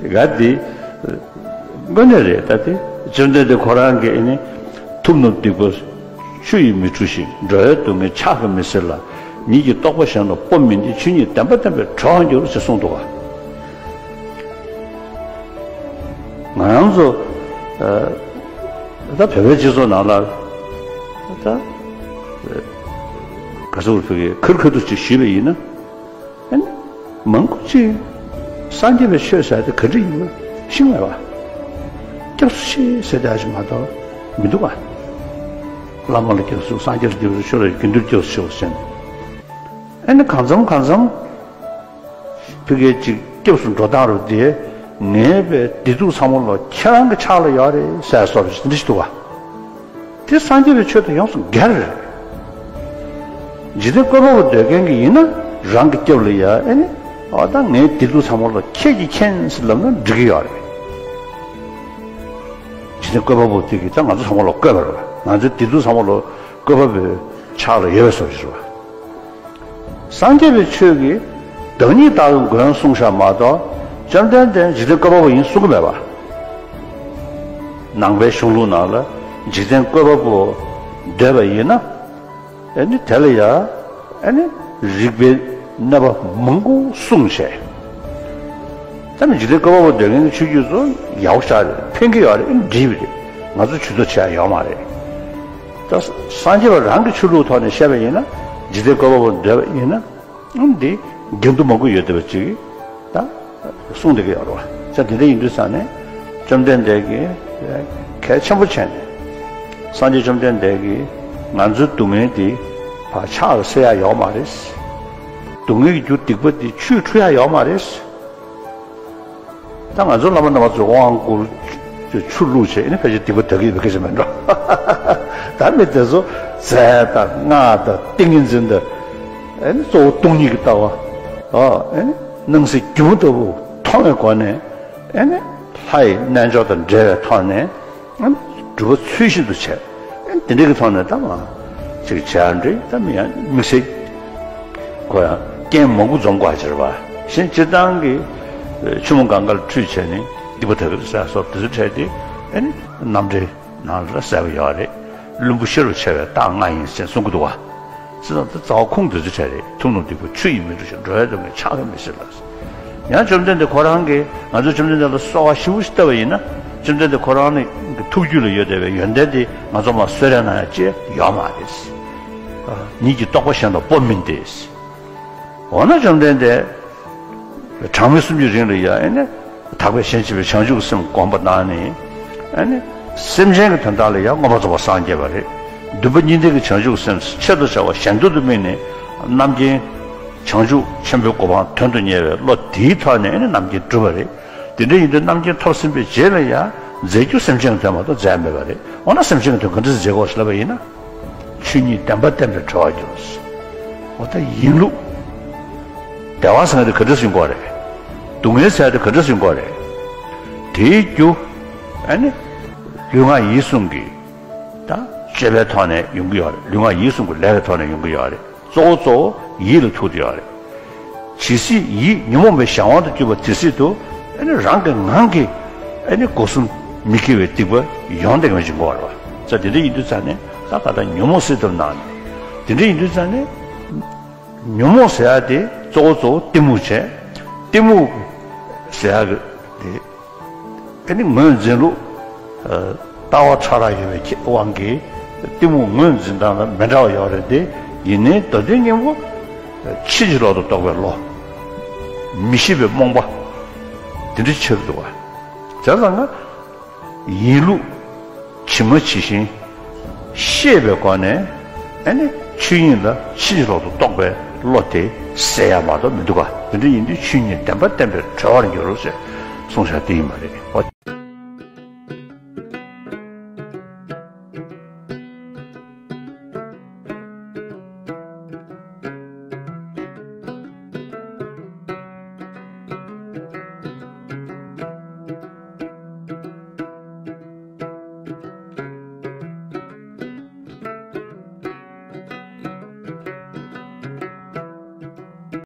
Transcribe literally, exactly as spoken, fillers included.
ག་དེ། དངོས་གནས་རེད་ད་དེ། བཅོམ་ལྡན་འདས་ཁོ་རང་གིས་ཨེ་ནི། ཐུབ་རྣམས་སྡིག་པ་ཆུ་ཡིས་མི་འཁྲུ་ཞིང་། འགྲོ་བའི་སྡུག་བསྔལ་ཕྱག་གིས་མི་སེལ་ལ། ཉིད་ཀྱི་རྟོགས་པ་གཞན་དང་སྤོ་མིན་ཏེ། ཆོས་ཉིད་བདེན་པ་བསྟན་པས་གྲོལ་བར་འགྱུར་ཞེས་གསུངས་འདུག་ག་ང་རང་ཚོ། ཨ། ད་བོད་པའི་སྤྱི་ཚོགས་ནང་ལ་ད་ག་ཚོད་ཕུལ་གི་ཁུར་ཁུར་དུ་ཅིག་ཞུས་པ་ཡིན་ན། ཨ་ནི། མང་པོ་ཅིག་སངས་རྒྱས་པའི་ཆོས་ཟེར་དེ་ག་འདྲ་ཡིན་ན་ཤེས་མེད་པ། སྐྱབས་སུ་མཆི་ཟེར་དེ་ཨ་ཅིག་མ་གཏོགས་མི་འདུག་ག་བླ་མ་ལ་སྐྱབས་སུ། སངས་རྒྱས་ལ་སྐྱབས་སུ། ཆོས་ལ་དགེ་འདུན་སྐྱབས་སུ་མཆིའོ་ཟེར་ནས། ཨ་ནི་གང་འཚམ་གང་འཚམ་ཕ་གིར་ཅིག་སྐྱབས་སུ་འགྲོ་སྟངས་རུ་དེ། ངའི་བའི་བདེ་སྡུག་ཚང་མ་ལོ་ཁྱེད་རང་གི་ཕྱག་ལ་ཡོད་རེད་ཟེར་སོགས་ཅིག་འདི་ཞིག་འདུག་ག་དེ་སངས་རྒྱས་པའི་ཆོས་དང་ཡོངས་སུ་འགལ་རེད། འཇིག་རྟེན་བཀོད་པ་པོ་འདོད་མཁན་གྱི་ཡིན་ན། རང་གི་སྐྱབས་ལ་ཡ་ཨེ་ནི། ཨོ་ད་ངའི་བདེ་སྡུག་ཚང་མ་ལོ་ཁྱེད་ཀྱིས་མཁྱེན་ཟེར་ལབ་ན་འགྲིག་གི་ཡོད་རེད། འཇིག་རྟེན་བཀོད་པ་པོ་དེ་གིས་ད་ང་ཚོ་ཚང་མ་ལོ་བཀོད་པ་རེད་པ། ང་ཚོའི་བདེ་སྡུག་ཚང་མ་ལོ་བཀོད་པ་པོའི་ཕྱག་ལ་ཡོད་པའི་བཟོ་ཞིག་རེད་པ། སངས་རྒྱས་པའི་ཆོས་ཀྱི་བདག་ཉིད་ལྟ་བུའི་མགོན་གསུངས་ཤག་མ་གཏོགས། བཅོམ་ལྡན་འདས་འཇིག་རྟེན་བཀོད་པ་པོ་ཡིན་གསུང་གི་མེད་པ། ནང་པའི་གཞུང་ལུགས་ནང་ལ་འཇིག་རྟེན་བཀོད་པ་པོ་འདོད་པ་ཡིན་ན། ཨེ་ནི་དེ་ལ་ཡ་ཨེ་ནི་རིགས་པའི་གནས་པ་མང་པོ་གསུངས་བྱས། ད་ནི་འཇིག་རྟེན་བཀོད་པ་པོ་འདོད་མཁན་གྱི་ཆོས་བརྒྱུད་ཚོ་ཡག་པོ་ཞེ་དྲག་རེད། ཕན་གྱི་ཡོད་རེད། འགྲིག་པ་རེད། ང་ཚོ་ཇུས་གཏོགས་བྱེད་ཡ་ཡོད་མ་རེད། ད་སངས་རྒྱས་པ་རང་གི་ཆོས་ལུགས་ཐོག་ནས་བཤད་པ་ཡིན་ན། འཇིག་རྟེན་བཀོད་པ་པོ་འདོད་པ་ཡིན་ན། འདི་འགལ་འདུ་མང་པོ་ཡོད་བསྡད་པ་ཅིག་ད་གསུངས་བསྡད་ཀྱི་ཡོད་རེད་པ། ད་དེ་འདྲ་ཡིན་དུས་ཙང་ནས་བཅོམ་ལྡན་འདས་ཀྱིས་གལ་ཆེན་པོ་བྱས་ནས། སངས་རྒྱས་བཅོམ་ལྡན་འདས་ཀྱིས་ང་ཚོའི་སྡུག་བསྔལ་འདི་ཕར་ཕྱག་ལ་སེལ་ཡ་ཡོད་མ་རེད། སྡུག་བསྔལ་གྱི་རྒྱུ་སྡིག་པ་འདི་ཆུས་འཁྲུ་ཡ་ཡོད་མ་རེད། ད་ང་ཚོ་བླ་མ་རྣམ་པ་ཚོས་དབང་བསྐུར་ཏེ་ཆུ་བླུགས་བྱས་ཨེ་ནི་ཕལ་ཆེར་སྡིག་པ་དག་གི་ཡོད་པའི་སྐད་ཆ་མིན་འགྲོ། ད་མི་དེ་ཚོ་རྫས་དང་སྔགས་དང་ཏིང་ངེ་འཛིན་དང་། ཨེ་ནི་གཙོ་བོ་སྟོང་ཉིད་ཀྱི་ལྟ་བ། ཨ། ཨེ་ནི་སྣང་སྲིད་སྒྱུ་མ་ལྟ་བུ་མཐོང་བའི་སྒོ་ནས། ཨེ་ནི་ལྷ་ཡི་རྣལ་འབྱོར་དང་འབྲེལ་བའི་ཐོག་ནས། ཨེ་ནི་སྒྲུབ་པ་ཚུལ་བཞིན་དུ་བྱས། ཨེ་ནི་དེ་འདྲ་གི་ཐོག་ནས་ད་མ་ཅིག་བྱས་འདྲི་ད་མི་ཡང་དམིགས་བསལ་ཁོ་ཡང་རྐྱེན་མང་པོ་འཛོམས་དགོས་ཀྱི་རེད་པ། གཞན་སྤྱིར་བཏང་གི་ཆུ་མོ་གངྒཱ་ལ་ཁྲུས་བྱས་ནས་སྡིག་པ་དག་གི་ཟེར་སོགས་དེ་ཚོ་འཕྲད་དེ། ཨེ་ནི་རྣམ་འགྲེལ་ནང་ལ་གསལ་པོ་ཡོད་རེད། བླུན་པོ་ཤེས་རབ་ཆེ་བའི་རྟགས་ལྔ་ཡིན་ཟེར་གསུང་གི་འདུག་བ། ཟེར་ཙང་དེ་རྩ་བ་ཁུངས་དེ་ཚོ་འཕྲད་རེད། ཐུབ་རྣམས་སྡིག་པ་ཆུ་ཡིས་མི་འཁྲུ་ཞིང་། འགྲོ་བའི་སྡུག་བསྔལ་ཕྱག་གིས་མི་སེལ་ལ། ཡང་བཅོམ་ལྡན་འདས་ཁོ་རང་གིས་ང་ཚོས་བཅོམ་ལྡན་འདས་ལ་གསོལ་བ་ཞིབ་པོ་ཞིག་བཏབ་པ་ཡིན་ན། བཅོམ་ལྡན་འདས་ཁོ་རང་ནི་ཐུགས་རྒྱུད་ལ་ཡོད་བསྡད་པའི་ཡོན་ཏན་དེ་ང་ཚོ་མར་གསོལ་རས་གནང་ཡ་ཅི་ཡོད་མ་རེད། ཉིད་ཀྱི་རྟོགས་པ་གཞན་དུ་སྤོ་མིན་ཏེ། འོ་ན་བཅོམ་ལྡན་འདས་གྲངས་མེད་གསུམ་གྱི་རིང་ལ་ཡ་ཨེ་ནི་དག་པའི་ཞེན་བྱེད་པའི་བྱང་ཆུབ་སེམས་སྒོམ་པ་གནང་ནས། ཨེ་ནི་སེམས་ཅན་གྱི་དོན་དག་ལ་ཡང་མངོན་པར་རྫོགས་པར་སངས་རྒྱས་པ་རེད། འདུན་པ་གཉིས་ལྡན་གྱི་བྱང་ཆུབ་སེམས་ཆེད་དུ་བྱ་བ་གཞན་དོན་དུ་དམིགས་ནས་རྣམ་མཁྱེན་བྱང་ཆུབ་ཆེན་པོའི་གོ་འཕང་དོན་དུ་གཉེར་བའི་བློ་དེའི་ཐོག་ནས་ཨེ་ནི་རྣམ་མཁྱེན་གྲུབ་པ་རེད། དེ་འདྲ་ཡིན་དུས་རྣམ་མཁྱེན་ཐོབ་ཟིན་པའི་རྗེས་ལ་ཡང་མཛད་རྒྱུ་སེམས་ཅན་གྱི་དོན་མ་གཏོགས་མཛད་མེད་པ་རེད། འོ་ན་སེམས་ཅན་གྱི་དོན་ག་འདྲ་སེ་མཛད་དགོས་ཞེས་ལབ་པ་ཡིན་ན། ཆོས་ཉིད་བདེན་པ་བསྟན་པས་གྲོལ་བར་འགྱུར། འོ་ད་ཡིན་ལུགས། བདེ་བ་ཟེར་མཁན་དེ་ག་འདྲ་ཟེར་དགོས་རེད། སྡུག་བསྔལ་ཟེར་དེ་ག་འདྲ་ཟེར་དགོས་རེད། དེའི་རྒྱུ། ཨ་ནི། ལུས་ངག་ཡིད་གསུམ་གྱི། ད་སྤྱོད་པའི་ཐོག་ནས་ཡོང་གི་ཡོད་རེད། ལུས་ངག་ཡིད་གསུམ་གྱི་ལས་ཀྱི་ཐོག་ནས་ཡོང་གི་ཡོད་རེད། གཙོ་བོ་གཙོ་བོ་ཡིད་ལ་ཐུག་བསྡད་ཡོད་རེད། ཇི་སྲིད་ཡིད་ཉོན་མོངས་པའི་གཞན་དབང་དུ་གྱུར་པ་དེ་སྲིད་དུ། ཨ་ནི་རང་གི་ངང་གིས། ཨ་ནི་སྒོ་གསུམ་མི་སྐྱེ་བའི་སྡིག་པ་ཡོང་བསྡད་མཁན་ཅིག་དགོས་རེད་པ། ཙང་དེ་འདྲ་ཡིན་དུས་ཙང་ནས་ད་ག་ད་ཉོན་མོངས་སེལ་ཐབས་གནང་ནས། དེ་འདྲ་ཡིན་དུས་ཙང་ནས། ཉོན་མོངས་ཟེར་ཡ་དེ་གཙོ་བོ་གཙོ་བོ་གཏི་མུག་བྱས། གཏི་མུག་ཟེར་ཡ་གི་དེ། ཨ་ནི་ངོས་འཛིན་ལུགས། ལྟ་བ་ཕྲ་རགས་ཡོད་པའི་དབང་གིས་གཏི་མུག་ངོས་འཛིན་སྟངས་ལ་མི་འདྲ་བ་ཡོད་རེད་དེ། ཡིན་ནའི་མདོ་དོན་སྙིང་པོ་ཕྱིན་ཅི་ལོག་ཏུ་རྟོག་པའི་བློ། མི་ཤེས་པའི་རྨོངས་པ། དེ་འདྲ་ཆགས་འདུག་བ། བྱས་ཙང་ང་ཡིན་ལུགས་ཇི་མ་ཇི་བཞིན་ཤེས་པའི་སྒོ་ནས། ཨ་ནི་ཆོས་ཉིད་ལ་ཕྱིན་ཅི་ལོག་ཏུ་རྟོག་པའི་བློ་དེ་ཟད་ཡ་མ་གཏོགས་མི་འདུག་ག་དེ་འདྲ་ཡིན་དུས་ཆོས་ཉིད་བདེན་པ་བསྟན་པས་གྲོལ་བར་འགྱུར་ཟེར་གསུངས་བཞག་དེ་ཡིན་པ་རེད། འོ།